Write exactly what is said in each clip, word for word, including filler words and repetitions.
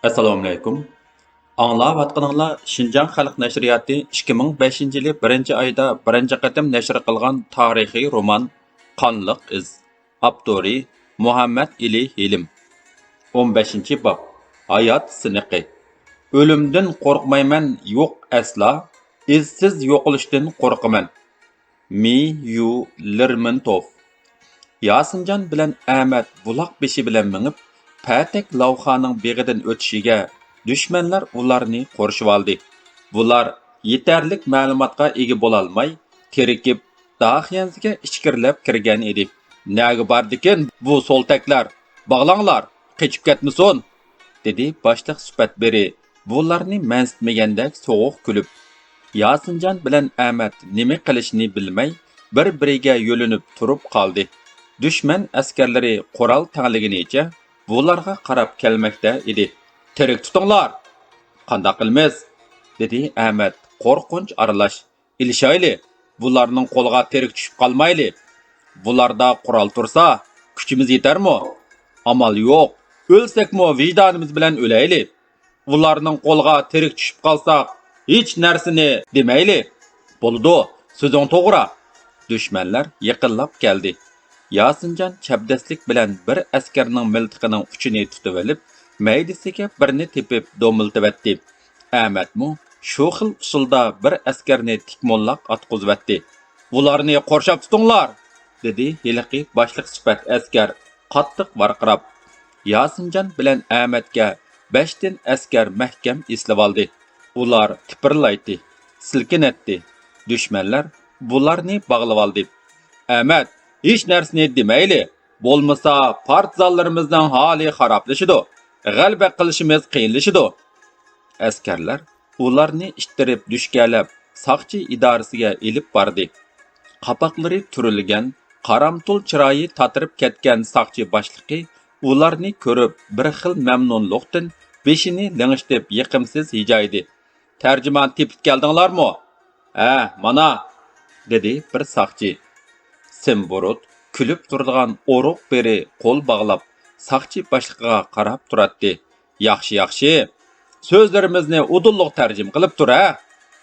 ئەسسالامۇئەلەيكۇم. ئاڭلاۋاتقىنىڭلار شىنجاڭ خەلق نەشرىياتى ئىككى مىڭ بەشىنچى يىلى بىرىنچى ئايدا بىرىنچى قېتىم نەشر قىلغان تارىخىي رومان قانلىق ئىز. ئاپتورى مۇھەممەد ئېلى ھېلىم. ئون بەشىنچى باب. ھايات سىنىقى. ئۆلۈمدىن قورقمايمەن، يوق ئەسلا، ئىزسىز يوقىلىشتىن قورقىمەن. مى يۇ لېرمونتوف. ياسىنجان بىلەن ئەمەت بۇلاق بېشى بىلەن مېڭىپ، پەتەك لاۋخانىڭ بېغىدىن ئۆتۈشىگە، دۈشمەنلەر ئۇلارنى قورشىۋالدى. بۇلار يېتەرلىك مەلۇماتقا ئىگە بولالماي، تېرىكىپ، داخيەنزىگە ئىچكىرىلەپ كىرگەن ئىدى. نەگە باردىكىن بۇ سولتەكلەر؟ باغلاڭلار، قېچىپ كەتمىسۇن! دېدى باشلىق سۈپەت بېرى بۇلارنى مەنسىتمىگەندەك سوغۇق كۈلۈپ. ياسىنجان بىلەن ئەمەت نېمە قىلىشنى بىلمەي، بىر-بىرىگە يۆلىنىپ تۇرۇپ قالدى. دۈشمەن ئەسكەرلىرى قورال تەڭلىگىنىچە بۇلارغا قاراپ كەلمەكتە ئىدى. تىرىك تۇتۇڭلار! قانداق قىلىمىز؟ دېدى ئەمەت قورقۇنچ ئارىلاش. ئېلىشايلى، بۇلارنىڭ قولىغا تىرىك چۈشۈپ قالمايلى. بۇلاردا قورال تۇرسا، كۈچىمىز يېتەرمۇ؟ ئامال يوق، ئۆلسەكمۇ ۋىجدانىمىز بىلەن ئۆلەيلى. ئۇلارنىڭ قولىغا تىرىك چۈشۈپ قالساق، ھېچ نەرسىنى دېمەيلى. بولىدۇ، سۆزۈڭ توغرا. دۈشمەنلەر يېقىنلاپ كەلدى. ياسىنجان چەبدەسلىك بىلەن بىر ئەسكەرنىڭ مىلتىقىنىڭ ئۇچىنى تۇتۇۋېلىپ، مەيدىسىگە بىرنى تېپىپ دومىلىتىۋەتتى. ئەمەتمۇ شۇ خىل ئۇسۇلدا بىر ئەسكەرنى تىكموللاق ئاتقۇزۇۋەتتى. ئۇلارنى قورشاپ تۇتۇڭلار! دېدى ھېلىقى باشلىق سۈپەت ئەسكەر قاتتىق ۋارقىراپ. ياسىنجان بىلەن ئەمەتكە بەشتىن ئەسكەر مەھكەم ئېسىلىۋالدى. ئۇلار تىپىرلايتتى، سىلكىنەتتى. دۈشمەنلەر بۇلارنى باغلىۋالدى. ئەمەت، ھېچ نەرسىنى دېمەيلى، بولمىسا پارتىزانلىرىمىزنىڭ ھالى خارابلىشىدۇ، غەلىبە قىلىشىمىز قىيىنلىشىدۇ. ئەسكەرلەر ئۇلارنى ئىتتىرىپ دۈشكەلەپ ساقچى ئىدارىسىگە ئېلىپ باردى. قاپاقلىرى تۈرۈلگەن، قارامتۇل چىرايى تاتىرىپ كەتكەن ساقچى باشلىقى ئۇلارنى كۆرۈپ بىر خىل مەمنۇنلۇقتىن بېشىنى لىڭشىتىپ يېقىمسىز ھىجايدى. تەرجىمان تېپىپ كەلدىڭلارمۇ؟ ھە، مانا، دېدى بىر ساقچى. سىمبۇرۇت كۈلۈپ تۇرىدىغان ئورۇق بېرى قول باغلاپ، ساقچى باشلىقىغا قاراپ تۇراتتى. ياخشى، ياخشى. سۆزلىرىمىزنى ئۇدۇللۇق تەرجىمە قىلىپ تۇر، ھە،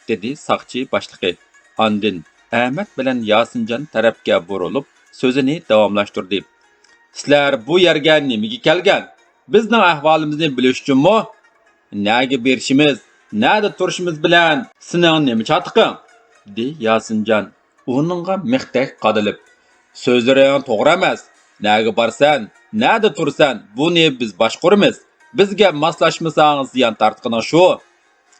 دېدى ساقچى باشلىقى. ئاندىن ئەمەت بىلەن ياسىنجان تەرەپكە بۇرۇلۇپ، سۆزىنى داۋاملاشتۇردى. سىلەر بۇ يەرگە نېمىگە كەلگەن؟ بىزنىڭ ئەھۋالىمىزنى بىلىش ئۈچۈنمۇ؟ نەگە بېرىشىمىز، نەدە تۇرۇشىمىز بىلەن سېنىڭ نېمە چاتىقىڭ؟ دېدى ياسىنجان ئۇنىڭغا مىختەك قادىلىپ. سۆزلىرىڭ توغرا ئەمەس. نەگە بارسەن، نەدە تۇرىسەن، بۇنى بىز باشقۇرىمىز. بىزگە ماسلاشمىساڭ زىيان تارتقىنىڭ شۇ،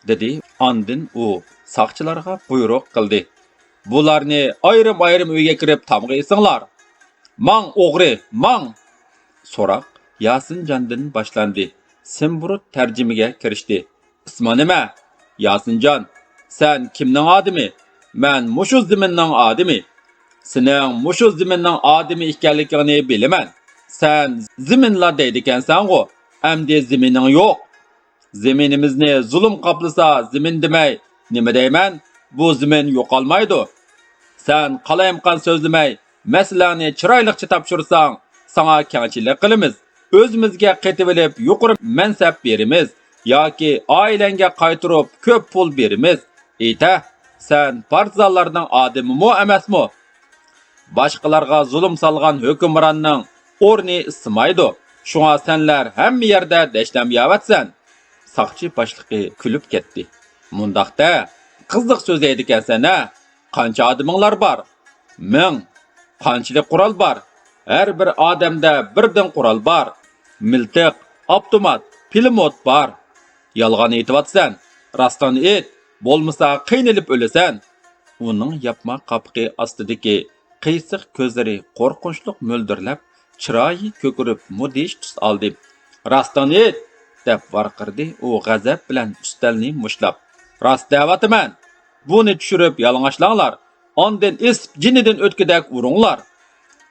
دېدى. ئاندىن ئۇ ساقچىلارغا بۇيرۇق قىلدى. بۇلارنى ئايرىم-ئايرىم ئۆيگە كىرىپ تامغا ئېسىڭلار. ماڭ ئوغرى، ماڭ! سوراق ياسىنجاندىن باشلاندى. سىمبۇرۇت تەرجىمىگە كىرىشتى. ئىسمىڭ نېمە؟ ياسىنجان. سەن كىمنىڭ ئادىمى؟ مەن مۇشۇ زېمىننىڭ ئادىمى. سېنىڭ مۇشۇ زېمىننىڭ ئادىمى ئىكەنلىكىڭنى بىلىمەن. سەن زېمىنلا دەيدىكەنسەنغۇ، ئەمدى زېمىنىڭ يوق. زېمىنىمىزنى زۇلۇم قاپلىسا زېمىن دېمەي، نېمە دەيمەن؟ بۇ زېمىن يوقالمايدۇ. سەن قالايمىقان سۆزلىمەي، مەسىلەڭنى چىرايلىقچە تاپشۇرساڭ، ساڭا كەڭچىلىك قىلىمىز. ئۆزىمىزگە قېتىۋېلىپ يۇقىرى مەنسەپ بېرىمىز ياكى ئائىلەڭگە قايتۇرۇپ كۆپ پۇل بېرىمىز. ئېيتە، سەن پارتىزانلارنىڭ ئادىمىمۇ ئەمەسمۇ؟ باشقىلارغا زۇلۇم سالغان ھۆكۈمراننىڭ ئورنى ئىسسىمايدۇ. شۇڭا سەنلەر ھەممە يەردە دەشلەم يەۋاتىسەن. ساقچى باشلىقى كۈلۈپ كەتتى. مۇنداق دە، قىزىق سۆزلەيدىكەنسەن ھە؟ قانچە ئادىمىڭلار بار؟ مىڭ. قانچىلىك قورال بار؟ ھەر بىر ئادەمدە بىردىن قورال بار. مىلتىق، ئاپتومات، پىلىموت بار. يالغان ئېيتىۋاتىسەن. راستىڭنى ئېيت، بولمىسا قىينىلىپ ئۆلىسەن. ئۇنىڭ ياپما قاپىقى ئاستىدىكى قىيسىق كۆزلىرى قورقۇنچلۇق مۆلدۈرلەپ، چىرايى كۆكىرىپ مۇدھىش تۈس ئالدى. راستىڭنى ئېيت! دەپ ۋارقىرىدى ئۇ غەزەپ بىلەن ئۈستەلنى مۇشتلاپ. راست دەۋاتىمەن! بۇنى چۈشۈرۈپ يالىڭاچلاڭلار، ئاندىن ئېسىپ جېنىدىن ئۆتكۈدەك ئۇرۇڭلار!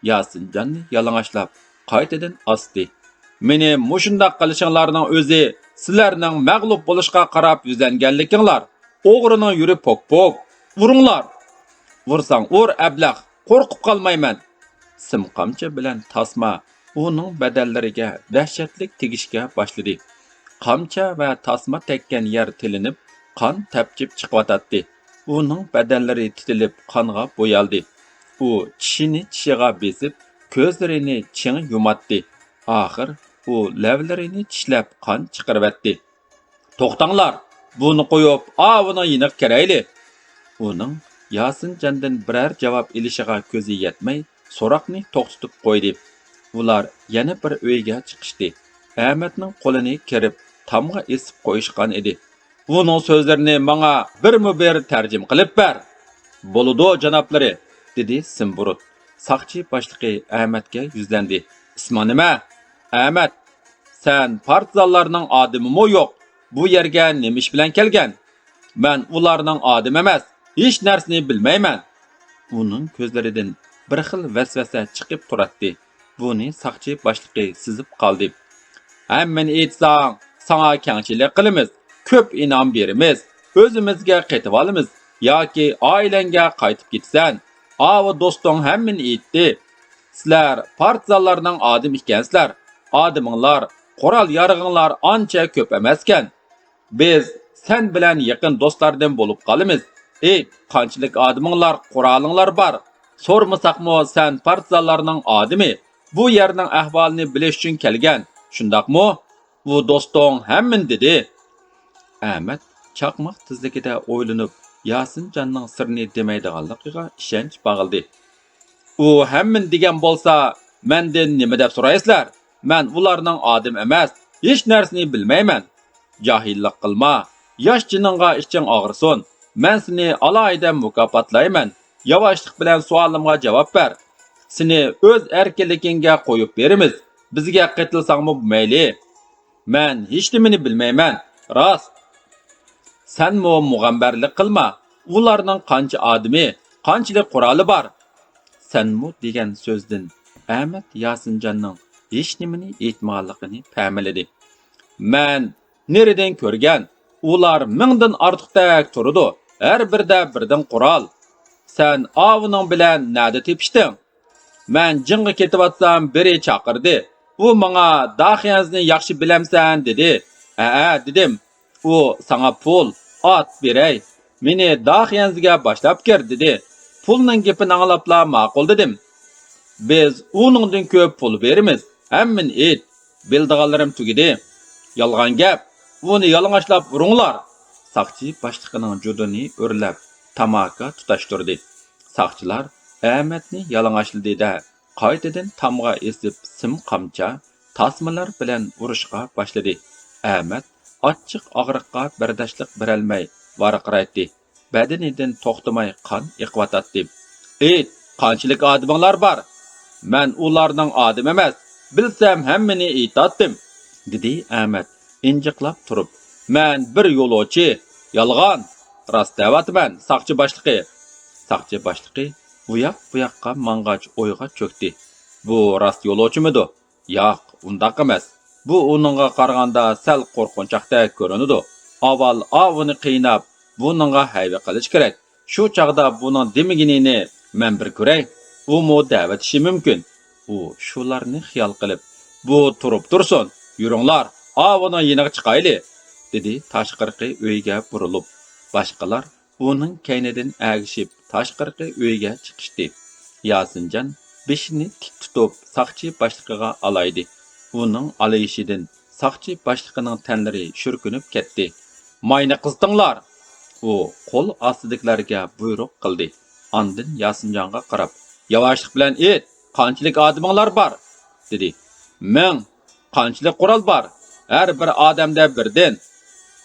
ياسىنجاننى يالىڭاچلاپ قايتىدىن ئاستى. مېنى مۇشۇنداق قىلىشىڭلارنىڭ ئۆزى سىلەرنىڭ مەغلۇپ بولۇشقا قاراپ يۈزلەنگەنلىكىڭلار. ئوغرىنىڭ يۈرى پوك-پوك. ئۇرۇڭلار! ئۇرساڭ ئۇر، ئەبلەخ، قورقۇپ قالمايمەن. سىم قامچا بىلەن تاسما ئۇنىڭ بەدەنلىرىگە دەھشەتلىك تېگىشكە باشلىدى. قامچا ۋە تاسما تەگكەن يەر تىلىنىپ، قان تەپچىپ چىقىۋاتاتتى. ئۇنىڭ بەدەنلىرى تىتىلىپ، قانغا بويالدى. ئۇ چىشىنى چىشىغا بېسىپ، كۆزلىرىنى چىڭ يۇماتتى. ئاخىر ئۇ لەۋلىرىنى چىشلەپ، قان چىقىرىۋەتتى. توختاڭلار، بۇنى قويۇپ، ئاۋۇنىڭ يېنىغا كىرەيلى. ئۇنىڭ ياسىنجاندىن بىرەر جاۋاب ئېلىشىغا كۆزى يەتمەي، سوراقنى توختىتىپ قويدى. ئۇلار يەنە بىر ئۆيگە چىقىشتى. ئەمەتنىڭ قولىنى كىرىپ، تامغا ئېسىپ قويۇشقان ئىدى. ئۇنىڭ سۆزلىرىنى ماڭا بىرمۇ بىر تەرجىمە قىلىپ بەر. بولىدۇ، جانابلىرى، دېدى سىمبۇرۇت. ساقچى باشلىقى ئەمەتكە يۈزلەندى. ئىسمىڭ نېمە؟ ئەمەت. سەن پارتىزانلارنىڭ ئادىمىمۇ يوق. بۇ يەرگە نېمە ئىش بىلەن كەلگەن؟ مەن ئۇلارنىڭ ئادىمى ئەمەس، ھېچ نەرسىنى بىلمەيمەن. ئۇنىڭ كۆزلىرىدىن بىر خىل ۋەسۋەسە چىقىپ تۇراتتى. بۇنى ساقچى باشلىقى سېزىپ قالدى. ھەممىنى ئېيتساڭ، ساڭا كەڭچىلىك قىلىمىز، كۆپ ئىنئام بېرىمىز، ئۆزىمىزگە قېتىۋالىمىز ياكى ئائىلەڭگە قايتىپ كېتىسەن. ئاۋۇ دوستۇڭ ھەممىنى ئېيتتى. سىلەر پارتىزانلارنىڭ ئادىمى ئىكەنسىلەر. ئادىمىڭلار، قورال-يارىغىڭلار ئانچە كۆپ ئەمەسكەن. بىز سەن بىلەن يېقىن دوستلاردىن بولۇپ قالىمىز. ئېيت، قانچىلىك ئادىمىڭلار، قورالىڭلار بار؟ سورىمىساقمۇ سەن پارتىزانلارنىڭ ئادىمى، بۇ يەرنىڭ ئەھۋالىنى بىلىش ئۈچۈن كەلگەن، شۇنداقمۇ؟ ئۇ دوستۇڭ ھەممىنى دېدى. ئەمەت چاقماق تېزلىكىدە ئويلىنىپ، ياسىنجاننىڭ سىرنى دېمەيدىغانلىقىغا ئىشەنچ باغلىدى. ئۇ ھەممىنى دېگەن بولسا، مەندىن نېمە دەپ سورايسىلەر؟ مەن ئۇلارنىڭ ئادىمى ئەمەس، ھېچ نەرسىنى بىلمەيمەن. جاھىللىق قىلما، ياش جېنىڭغا ئىچىڭ ئاغرىسۇن. مەن سېنى ئالاھىدە مۇكاپاتلايمەن. ياۋاشلىق بىلەن سوئالىمغا جاۋاب بەر. سېنى ئۆز ئەركىنلىكىڭگە قويۇپ بېرىمىز. بىزگە قېتىلساڭمۇ مەيلى. مەن ھېچنېمىنى بىلمەيمەن، راست. سەنمۇ مۇغەمبەرلىك قىلما. ئۇلارنىڭ قانچە ئادىمى، قانچىلىك قورالى بار؟ سەنمۇ دېگەن سۆزدىن ئەمەت ياسىنجاننىڭ ھېچنېمىنى ئېيتمىغانلىقىنى پەملىدى. مەن نېرىدىن كۆرگەن، ئۇلار مىڭدىن ئارتۇقتەك تۇرىدۇ، ھەر بىرىدە بىردىن قورال. سەن ئاۋۇنىڭ بىلەن نەدە تېپىشتىڭ؟ مەن جىڭغا كېتىۋاتسام، بىرى چاقىردى. ئۇ ماڭا، داخيەنزىنى ياخشى بىلەمسەن؟ دېدى. ھەئە، دېدىم. ئۇ، ساڭا پۇل، ئات بېرەي، مېنى داخيەنزىگە باشلاپ كىر، دېدى. پۇلنىڭ گېپىنى ئاڭلاپلا ماقۇل دېدىم. بىز ئۇنىڭدىن كۆپ پۇل بېرىمىز، ھەممىنى ئېيت، بىلىدىغانلىرىم تۈگىدى. يالغان گەپ، ئۇنى يالىڭاچلاپ ئۇرۇڭلار. ساقچى باشلىقىنىڭ جۇدۇنى ئۆرلەپ، تاماكا تۇتاشتۇردى. ساقچىلار ئەمەتنى يالىڭاچلىدى-دە، قايتىدىن تامغا ئېسىپ سىم قامچا، تاسمىلار بىلەن ئۇرۇشقا باشلىدى. ئەمەت ئاچچىق ئاغرىققا بەرداشلىق بېرەلمەي ۋارقىرايتتى. بەدىنىدىن توختىماي قان ئېقىۋاتاتتى. ئېيت، قانچىلىك ئادىمىڭلار بار؟ مەن ئۇلارنىڭ ئادىمى ئەمەس، بىلسەم ھەممىنى ئېيتاتتىم، دېدى ئەمەت ئىنجىقلاپ تۇرۇپ. مەن بىر يولۇچى. يالغان! راست دەۋاتىمەن، ساقچى باشلىقى. ساقچى باشلىقى ئۇياق-بۇياققا ماڭغاچ ئويغا چۆكتى. بۇ راست يولۇچىمىدۇ؟ ياق، ئۇنداق ئەمەس. بۇ ئۇنىڭغا قارىغاندا سەل قورقۇنچاقتەك كۆرۈنىدۇ. ئاۋۋال ئاۋۇنى قىيناپ، بۇنىڭغا ھەيۋە قىلىش كېرەك. شۇ چاغدا بۇنىڭ دېمىگىنىنى مەن بىر كۆرەي. ئۇمۇ دەۋېتىشى مۇمكىن. ئۇ شۇلارنى خىيال قىلىپ، بۇ تۇرۇپ تۇرسۇن، يۈرۈڭلار، ئاۋۇنىڭ يېنىغا چىقايلى، دېدى تاشقىرىقى ئۆيگە بۇرۇلۇپ. باشقىلار ئۇنىڭ كەينىدىن ئەگىشىپ تاشقىرىقى ئۆيگە چىقىشتى. ياسىنجان بېشىنى تىك تۇتۇپ ساقچى باشلىقىغا ئالايدى. ئۇنىڭ ئالىيىشىدىن ساقچى باشلىقىنىڭ تەنلىرى شۈركۈنۈپ كەتتى. ماينى قىزىتىڭلار! ئۇ قول ئاستىدىكىلەرگە بۇيرۇق قىلدى. ئاندىن ياسىنجانغا قاراپ، ياۋاشلىق بىلەن ئېيت، قانچىلىك ئادىمىڭلار بار؟ دېدى. مىڭ. قانچىلىك قورال بار؟ ھەر بىر ئادەمدە بىردىن.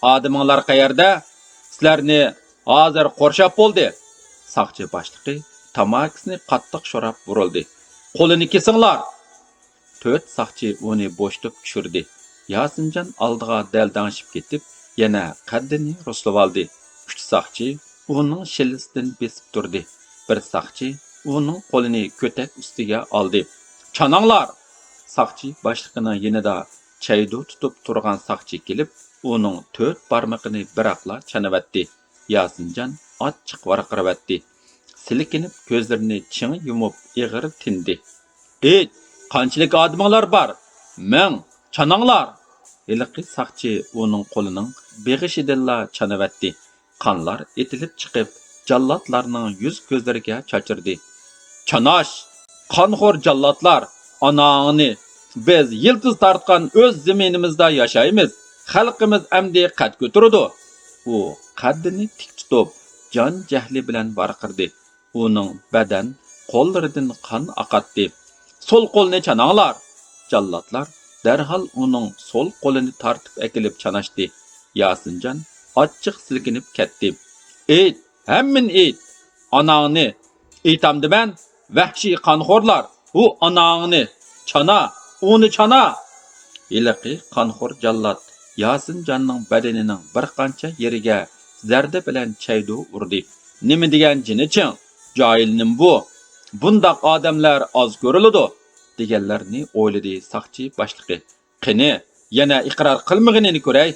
ئادىمىڭلار قەيەردە؟ سىلەرنى ھازىر قورشاپ بولدى. ساقچى باشلىقى تاماكىسىنى قاتتىق شوراپ بۇرۇلدى. قولىنى كېسىڭلار! تۆت ساقچى ئۇنى بوشىتىپ چۈشۈردى. ياسىنجان ئالدىغا دەلدەڭشىپ كېتىپ، يەنە قەددىنى رۇسلىۋالدى. ئۈچ ساقچى ئۇنىڭ شىللىسىدىن بېسىپ تۇردى. بىر ساقچى ئۇنىڭ قولىنى كۆتەك ئۈستىگە ئالدى. چاناڭلار! ساقچى باشلىقىنىڭ يېنىدا چەيدۇ تۇتۇپ تۇرغان ساقچى كېلىپ، ئۇنىڭ تۆت بارمىقىنى بىراقلا چانىۋەتتى. ياسىنجان ئاچچىق ۋارقىراۋەتتى. سىلكىنىپ كۆزلىرىنى چىڭ يۇمۇپ ئېغىر تىندى. ئېيت، قانچىلىك ئادىمىڭلار بار؟ مىڭ. چاناڭلار! ھېلىقى ساقچى ئۇنىڭ قولىنىڭ بېغىشىدىنلا چانىۋەتتى. قانلار ئېتىلىپ چىقىپ، جاللاتلارنىڭ يۈز-كۆزلىرىگە چاچرىدى. «چاناش! قانخور جاللاتلار! ئاناڭنى! بىز يىلتىز تارتقان ئۆز زېمىنىمىزدا ياشايمىز! خەلقىمىز ئەمدى قەد كۆتۈرىدۇ!» ئۇ قەددىنى تىك تۇتۇپ، جان جەھلى بىلەن ۋارقىرىدى. ئۇنىڭ بەدەن، قوللىرىدىن قان ئاقاتتى. «سول قولنى چاناڭلار!» جاللاتلار دەرھال ئۇنىڭ سول قولىنى تارتىپ ئەكېلىپ چاناشتى. ياسىنجان ئاچچىق سىلكىنىپ كەتتى. «ئېيت، ھەممىنى ئېيت! ئاناڭنى! ئېيتامدىمەن، ۋەھشىي قانخورلار! ھۇ ئاناڭنى! چانا! ئۇنى چانا!» ھېلىقى قانخور جاللات ياسىنجاننىڭ بەدىنىنىڭ بىر قانچە يېرىگە زەردە بىلەن چەيدۇ ئۇردى. «نېمە دېگەن جىنىچىڭ؟ جاھىل نېمە بۇ؟ بۇنداق ئادەملەر ئاز كۆرۈلىدۇ!» دېگەنلەرنى ئويلىدى ساقچى باشلىقى. «قېنى، يەنە ئىقرار قىلمىغىنىنى كۆرەي!»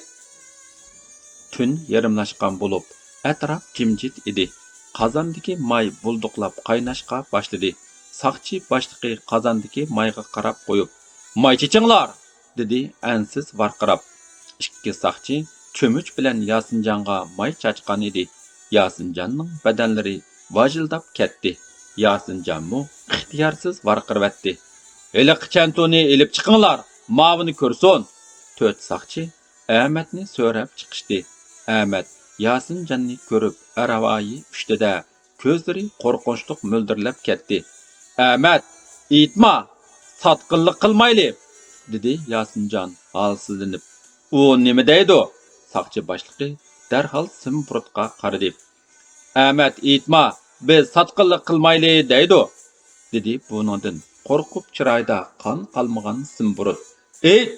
تۈن يېرىملاشقان بولۇپ، ئەتراپ جىمجىت ئىدى. قازاندىكى ماي بۇلدۇقلاپ قايناشقا باشلىدى. ساقچى باشلىقى قازاندىكى مايغا قاراپ قويۇپ، «ماي چېچىڭلار!» دېدى ئەنسىز ۋارقىراپ. ئىككى ساقچى چۆمۈچ بىلەن ياسىنجانغا ماي چاچقان ئىدى. ياسىنجاننىڭ بەدەنلىرى ۋاژىلداپ كەتتى. ياسىنجانمۇ ئىختىيارسىز ۋارقىرىۋەتتى. «ھېلىقى چەنتۇنى ئېلىپ چىقىڭلار، ماۋۇنى كۆرسۇن!» تۆت ساقچى ئەمەتنى سۆرەپ چىقىشتى. ئەمەت ياسىنجاننى كۆرۈپ ئەرۋايى ئۇچتى-دە، كۆزلىرى قورقۇنچلۇق مۆلدۈرلەپ كەتتى. «ئەمەت، ئېيتما، ساتقىنلىق قىلمايلى!» دېدى ياسىنجان ھالسىزلىنىپ. «ئۇ نېمە دەيدۇ؟» ساقچى باشلىقى دەرھال سىمبۇرۇتقا قارىدى. «ئەمەت، ئېيتما، بىز ساتقىنلىق قىلمايلى دەيدۇ!» دېدى بۇنىڭدىن قورقۇپ چىرايىدا قان قالمىغان سىمبۇرۇت. «ئېيت!»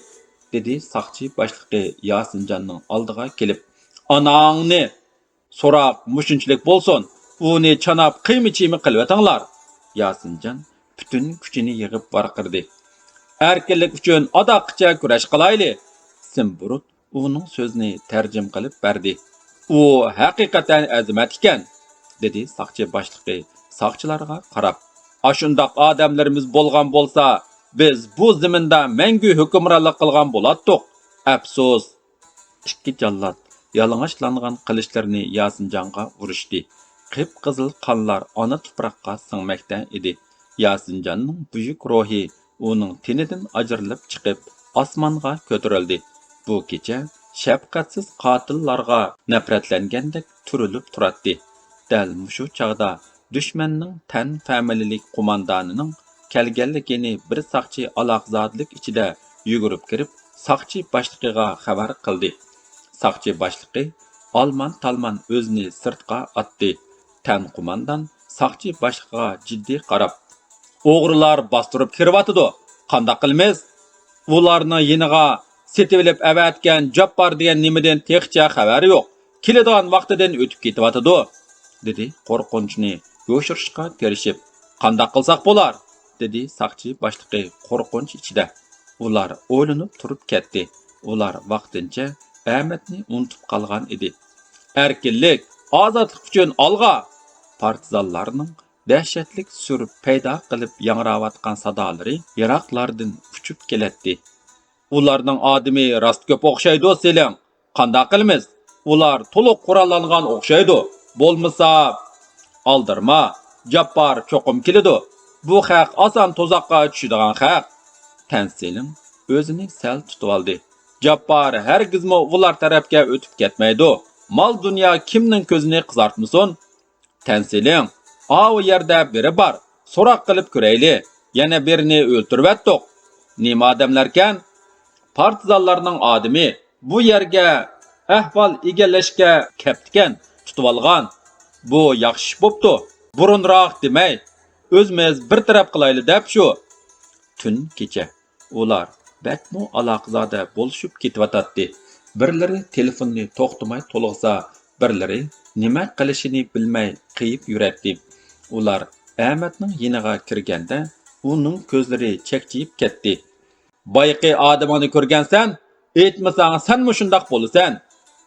دېدى ساقچى باشلىقى ياسىنجاننىڭ ئالدىغا كېلىپ. «ئاناڭنى! سوراق مۇشۇنچىلىك بولسۇن، ئۇنى چاناپ قىيما-چىيما قىلىۋېتىڭلار!» ياسىنجان پۈتۈن كۈچىنى يىغىپ ۋارقىرىدى. «ئەركىنلىك ئۈچۈن ئاداققىچە كۈرەش قىلايلى!» سىمبۇرۇت ئۇنىڭ سۆزىنى تەرجىمە قىلىپ بەردى. «ئۇ ھەقىقەتەن ئەزىمەت ئىكەن!» دېدى ساقچى باشلىقى ساقچىلارغا قاراپ. «ئاشۇنداق ئادەملىرىمىز بولغان بولسا، بىز بۇ زېمىندا مەڭگۈ ھۆكۈمرانلىق قىلغان بولاتتۇق. ئەپسۇس!» ئىككى جاللات يالىڭاچلانغان قىلىچلىرىنى ياسىنجانغا ئۇرۇشتى. قىپقىزىل قانلار ئانا تۇپراققا سىڭمەكتە ئىدى. ياسىنجاننىڭ بۈيۈك روھى ئۇنىڭ تېنىدىن ئاجرىلىپ چىقىپ، ئاسمانغا كۆتۈرۈلدى. بۇ كېچە شەپقەتسىز قاتىللارغا نەپرەتلەنگەندەك تۈرۈلۈپ تۇراتتى. دەل مۇشۇ چاغدا دۈشمەننىڭ تەن فامىلىلىك قوماندانىنىڭ كەلگەنلىكىنى بىر ساقچى ئالاقىزادىلىك ئىچىدە يۈگۈرۈپ كىرىپ، ساقچى باشلىقىغا خەۋەر قىلدى. ساقچى باشلىقى ئالمان-تالمان ئۆزىنى سىرتقا ئاتتى. تەن قوماندان ساقچى باشلىقىغا جىددىي قاراپ، «ئوغرىلار باستۇرۇپ كىرىۋاتىدۇ. قانداق قىلىمىز؟ ئۇلارنىڭ يېنىغا سېتىۋېلىپ ئەۋەتكەن جاپپار دېگەن نېمىدىن تېخىچە خەۋەر يوق. كېلىدىغان ۋاقتىدىن ئۆتۈپ كېتىۋاتىدۇ.» دېدى قورقۇنچنى يوشۇرۇشقا تىرىشىپ. «قانداق قىلساق بولار؟» دېدى ساقچى باشلىقى قورقۇنچ ئىچىدە. ئۇلار ئويلىنىپ تۇرۇپ كەتتى. ئۇلار ۋاقتىنچە ئەمەتنى ئۇنتۇپ قالغان ئىدى. «ئەركىنلىك، ئازادلىق ئۈچۈن ئالغا!» پارتىزانلارنىڭ دەھشەتلىك سۈر پەيدا قىلىپ ياڭراۋاتقان سادالىرى يىراقلاردىن ئۇچۇپ كېلەتتى. «ئۇلارنىڭ ئادىمى راست كۆپ ئوخشايدۇ، سېلىڭ. قانداق قىلىمىز؟ ئۇلار تولۇق قوراللانغان ئوخشايدۇ. بولمىسا...» «ئالدىرىما، جاپپار چوقۇم كېلىدۇ. بۇ خەق ئاسان تۇزاققا چۈشىدىغان خەق.» تەنسىلىڭ ئۆزىنى سەل تۇتۇۋالدى. «جاپپار ھەرگىزمۇ ئۇلار تەرەپكە ئۆتۈپ كەتمەيدۇ. مال-دۇنيا كىمنىڭ كۆزىنى قىزارتمىسۇن.» تەنسىلىڭ، ئاۋۇ يەردە بىرى بار، سوراق قىلىپ كۆرەيلى، يەنە بىرىنى ئۆلتۈرۈۋەتتۇق. نېمە ئادەملەركەن؟ پارتىزانلارنىڭ ئادىمى، بۇ يەرگە ئەھۋال ئىگىلەشكە كەپتىكەن، تۇتۇۋالغان. بۇ ياخشى ئىش بوپتۇ، بۇرۇنراق دېمەي، ئۆزىمىز بىر تەرەپ قىلايلى دەپ شۇ. تۈن كېچە. ئۇلار بەكمۇ ئالاقىزادە بولۇشۇپ كېتىۋاتاتتى. بىرلىرى تېلېفوننى توختىماي تولغىسا، بىرلىرى نېمە قىلىشىنى بىلمەي قېيىپ يۈرەتتى. ئۇلار ئەمەتنىڭ يېنىغا كىرگەندە، ئۇنىڭ كۆزلىرى چەكچىيىپ كەتتى. بايىقى ئادىمىڭنى كۆرگەنسەن؟ ئېيتمىساڭ، سەنمۇ شۇنداق بولىسەن.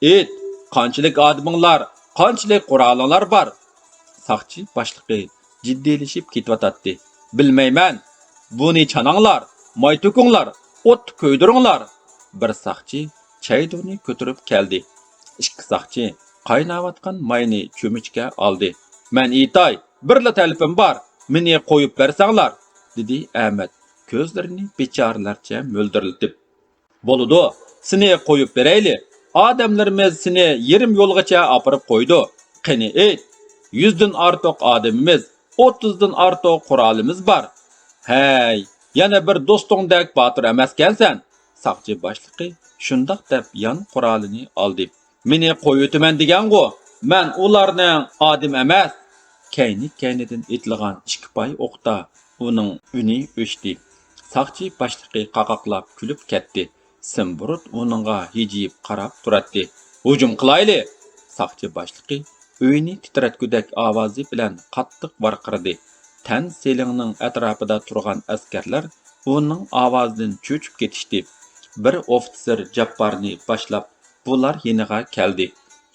ئېيت، قانچىلىك ئادىمىڭلار، قانچىلىك قورالىڭلار بار؟ ساقچى باشلىقى جىددىيلىشىپ كېتىۋاتاتتى. بىلمەيمەن. بۇنى چاناڭلار، ماي تۆكۈڭلار، ئوتتا كۆيدۈرۈڭلار. بىر ساقچى چەيدۇنى كۆتۈرۈپ كەلدى. ئىككى ساقچى قايناۋاتقان ماينى چۆمۈچكە ئالدى. مەن ئېيتاي، بىرلا تەلىپىم بار، مېنى قويۇپ بەرسەڭلار، دېدى ئەمەت كۆزلىرىنى بىچارىلەرچە مۆلدۈرلىتىپ. بولىدۇ، سېنى قويۇپ بېرەيلى. ئادەملىرىمىز سېنى يېرىم يولغىچە ئاپىرىپ قويىدۇ. قېنى ئېيت، يۈزدىن ئارتۇق ئادىمىمىز، ئوتتۇزدىن ئارتۇق قورالىمىز بار. ھەي، يەنە بىر دوستۇڭدەك باتۇر ئەمەسكەنسەن. ساقچى باشلىقى شۇنداق دەپ يان قورالىنى ئالدى. مېنى قويۇۋېتىمەن دېگەنغۇ؟ مەن ئۇلارنىڭ ئادىمى ئەمەس. كەينى-كەينىدىن ئېتىلغان ئىككى پاي ئوقتا ئۇنىڭ ئۈنى ئۆچتى. ساقچى باشلىقى قاقاقلاپ كۈلۈپ كەتتى. سىمبۇرۇت ئۇنىڭغا ھىجىيىپ قاراپ تۇراتتى. ھۇجۇم قىلايلى! ساقچى باشلىقى ئۆينى تىترەتكۈدەك ئاۋازى بىلەن قاتتىق ۋارقىرىدى. تەن سېلىڭنىڭ ئەتراپىدا تۇرغان ئەسكەرلەر ئۇنىڭ ئاۋازىدىن چۆچۈپ كېتىشتى. بىر ئوفىتسېر جاپپارنى باشلاپ بۇلار يېنىغا كەلدى.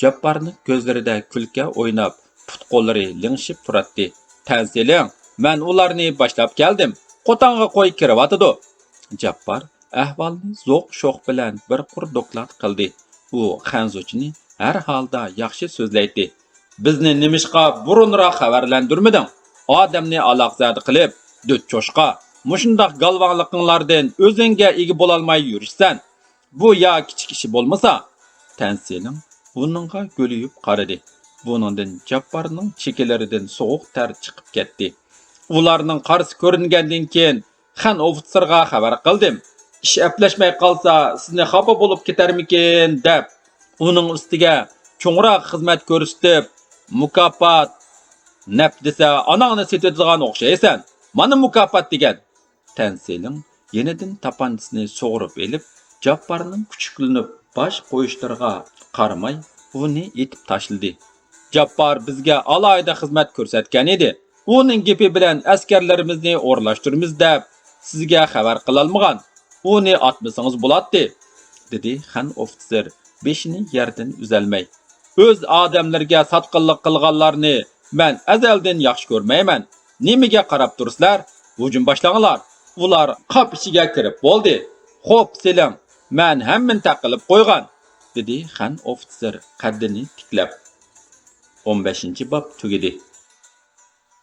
جاپپارنىڭ كۆزلىرىدە كۈلكە ئويناپ، پۇت-قوللىرى لىڭشىپ تۇراتتى. تەن سېلىڭ، مەن ئۇلارنى باشلاپ كەلدىم. قوتانغا قوي كىرىۋاتىدۇ. جاپپار ئەھۋالنى زوق-شوخ بىلەن بىر قۇر دوكلات قىلدى. ئۇ خەنزۇچىنى ھەر ھالدا ياخشى سۆزلەيتتى. بىزنى نېمىشقا بۇرۇنراق خەۋەرلەندۈرمىدىڭ؟ ئادەمنى ئالاقزادە قىلىپ، دۆت چوشقا، مۇشۇنداق گالۋاڭلىقىڭلاردىن ئۆزۈڭگە ئىگە بولالماي يۈرۈشسەن. بۇ يا كىچىك ئىشى بولمىسا؟ تەنسىلىڭ ئۇنىڭغا گۆلىيىپ قارىدى. بۇنىڭدىن جاپپارنىڭ چېكىلىرىدىن سوغۇق تەر چىقىپ كەتتى. ئۇلارنىڭ قارىسى كۆرۈنگەندىن كېيىن خەن ئوفىتسېرغا خەۋەر قىلدىم. ئىش ئەپلەشمەي قالسا، سىزنى خاپا بولۇپ كېتەرمىكىن دەپ. ئۇنىڭ ئۈستىگە چوڭراق خىزمەت كۆرسىتىپ، مۇكاپات نەپ دېسە، ئاناڭنى سېتىۋېتىدىغان ئوخشايسەن. مانا مۇكاپات دېگەن. تەنسىلىڭ يېنىدىن تاپانچىسىنى سۇغۇرۇپ ئېلىپ، جاپپارنىڭ كۈچۈكلىنىپ باش قويۇشلىرىغا قارىماي، ئۇنى ئېتىپ تاشلىدى. جاپپار بىزگە ئالاھىدە خىزمەت كۆرسەتكەن ئىدى. ئۇنىڭ گېپى بىلەن ئەسكەرلىرىمىزنى ئورۇنلاشتۇرىمىز دەپ سىزگە خەۋەر قىلالمىغان. ئۇنى ئاتمىسىڭىز بولاتتى، دېدى خەن ئوفىتسېر بېشىنى يەردىن ئۈزەلمەي. ئۆز ئادەملىرىگە ساتقىنلىق قىلغانلارنى مەن ئەزەلدىن ياخشى كۆرمەيمەن. نېمىگە قاراپ تۇرىسىلەر؟ ھۇجۇم باشلاڭلار. ئۇلار قاپ ئىچىگە كىرىپ بولدى. خوپ، سېلىڭ، مەن ھەممىنى تەق قىلىپ قويغان، دېدى خەن ئوفىتسېر قەددىنى تىكلەپ. ئون بەشىنچى باب تۈگىدى.